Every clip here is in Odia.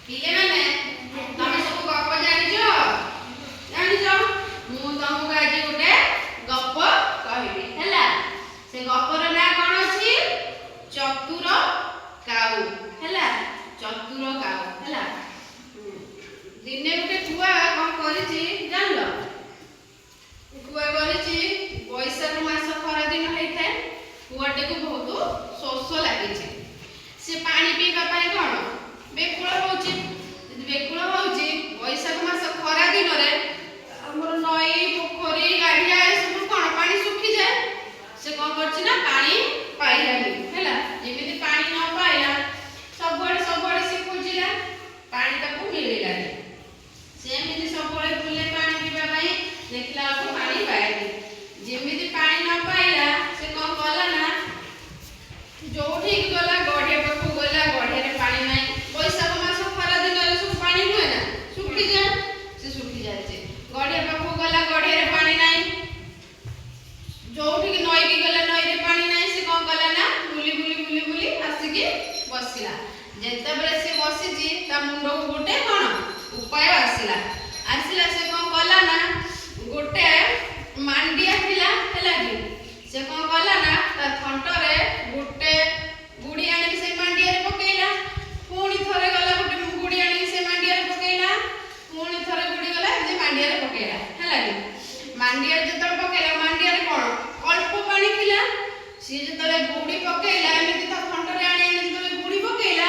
ପିଲାମାନେ, ତମେ ସବୁ ଗପ ଜାଣିଛ? ଜାଣିଛ? ମୁଁ ତମକୁ ଆଜି ଗୋଟେ ଗପ କହିବି, ହେଲା? ସେ ଗପର ନାଁ କଣ ଅଛି? ଚତୁର କାଉ, ହେଲା? ଚତୁର କାଉ, ହେଲା? ଦିନେ ଗୋଟେ କୁଆ କଣ କରିଛି ଜାଣିଲ? କୁଆ କରିଛି, ବୈଶାଖ ମାସ ଖରା ଦିନ ହେଇଥାଏ, କୁଆଟିକୁ ବହୁତ ଶୋଷ ଲାଗିଛି। ସେ ପାଣି ପିଇବା ପାଇଁ କଣ ବେକୁଳ ହଉଛି। ଯଦି ବେକୁଳ ହଉଛି, ବୈଶାଖ ମାସ ଖରା ଦିନରେ ଆମର ନଈ, ପୋଖରୀ, ଗାଡ଼ିଆ ଏସବୁ କଣ ପାଣି ଶୁଖିଯାଏ। ସେ କଣ କରିଛି ନା ପାଣି ପାଇଲାନି, ହେଲା? ଯେମିତି ପାଣି ନ ପାଇଲା, ସବୁଆଡେ ସବୁଆଡେ ସେ ଖୋଜିଲା, ପାଣି ତାକୁ ମିଳିଲାନି। ସେ ଏମିତି ସବୁବେଳେ ବୁଲେ ପାଣି ପିଇବା ପାଇଁ, ଦେଖିଲା ବେଳକୁ ପାଣି ପାଏନି। ଯେମିତି ପାଣି ନ ପାଇଲା, ସେ କଣ କଲା ନା ଯୋଉଠିକି ଗଲା, ଗଢିଆ ପାଖକୁ ଗଲା, ଗଢିଆରେ ପାଣି ନାହିଁ। ବୈଶାଖ ମାସ ଖରା ଦିନରେ ସବୁ ପାଣି ହୁଏ ନା ଶୁଖିଯାଏ, ସେ ଶୁଖି ଯାଇଛି। ଗଢିଆ ପାଖକୁ ଗଲା, ଗଢିଆରେ ପାଣି ନାହିଁ। ଯୋଉଠିକି ନଈକି ଗଲା, ନଈରେ ପାଣି ନାହିଁ। ସେ କଣ କଲା ନା ବୁଲି ବୁଲି ବୁଲି ବୁଲି ଆସିକି ବସିଲା। ଯେତେବେଳେ ସେ ବସିଛି, ତା ମୁଣ୍ଡକୁ ଗୋଟେ କଣ ଉପାୟ ଆସିଲା। ଆସିଲା, ସେ କଣ କଲା ନା ଗୋଟେ ମାଣ୍ଡିଆ ଥିଲା, ହେଲା କି? ସେ କଣ କଲା ନା ତା ଥଣ୍ଟରେ ଗୋଟେ ଗୁଡି ଆଣିକି ସେ ମାଣ୍ଡିଆରେ ପକେଇଲା। ପୁଣି ଥରେ ଗଲା, ଗୋଟେ ଗୁଡି ଆଣିକି ସେ ମାଣ୍ଡିଆରେ ପକେଇଲା। ପୁଣି ଥରେ ଗୁଡି ଗଲା, ଏମିତି ମାଣ୍ଡିଆରେ ପକେଇଲା, ହେଲା କି? ମାଣ୍ଡିଆରେ ଯେତେବେଳେ ପକେଇଲା, ମାଣ୍ଡିଆରେ କଣ ଅଳ୍ପ ପାଣି ଥିଲା। ସିଏ ଯେତେବେଳେ ଗୁଡି ପକେଇଲା, ଏମିତି ତା ଥଣ୍ଟରେ ଆଣି ଆଣି ଯେତେବେଳେ ଗୁଡି ପକେଇଲା,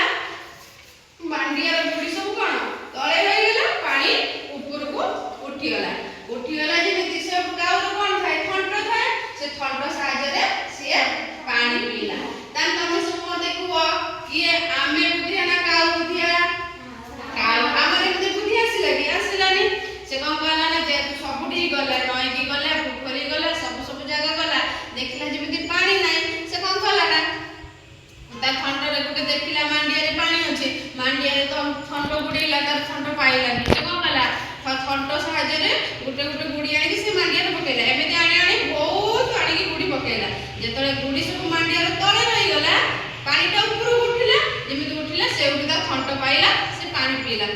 ମାଣ୍ଡିଆର ଗୁଡି ସବୁ କଣ ତଳେ ରହିଗଲା, ପାଣି ଉପରକୁ ଉଠିଗଲା। ଉଠିଗଲା ଯେମିତି, ସେ କାଉର କଣ ଥାଏ? ଥଣ୍ଟ ଥାଏ। ସେ ଥଣ୍ଟ ସାହାଯ୍ୟରେ ସିଏ ପାଣି ପିଇଲା। ତାହେଲେ ତମେ ସବୁ ମତେ କୁହ, କିଏ ଆମେ ବୁଦ୍ଧିଆ ନା କାଉ ବୁଦ୍ଧିଆ? କାଉ। ଆମର ଏମିତି ବୁଦ୍ଧି ଆସିଲା କି? ଆସିଲାନି। ସେ କଣ କଲା ନା ଯେହେତୁ ସବୁଠିକି ଗଲା, ନଈକି ଗଲା, ପୋଖରୀ ଗଲା, ସବୁ ସବୁ ଜାଗା ଗଲା, ଦେଖିଲା ଯେମିତି ପାଣି ନାହିଁ। ସେ କଣ କଲା ନା ତା ଥଣ୍ଟରେ ଗୋଟେ ଦେଖିଲା ମାଣ୍ଡିଆରେ ପାଣି ଅଛି। ମାଣ୍ଡିଆରେ ତ ଥଣ୍ଟ ବୁଡେଇଲା, ତାର ଥଣ୍ଟ ପାଇଲାନି। ସେ କଣ କଲା? ଥଣ୍ଟ ସାହାଯ୍ୟରେ ଗୋଟେ ଗୋଟେ ଗୁଡି ଆଣିକି ସେ ମାଣ୍ଡିଆରେ ପକେଇଲା। ଏମିତି ଆଣି ଆଣି ବହୁତ ଆଣିକି ଗୁଡି ପକେଇଲା। ଯେତେବେଳେ ଗୁଡି ସବୁ ମାଣ୍ଡିଆର ତଳେ ରହିଗଲା, ପାଣିଟା ଉପରକୁ ଉଠିଲା। ଯେମିତି ଉଠିଲା, ସେଇଠୁ ତା ଥଣ୍ଟ ପାଇଲା, ସେ ପାଣି ପିଇଲା।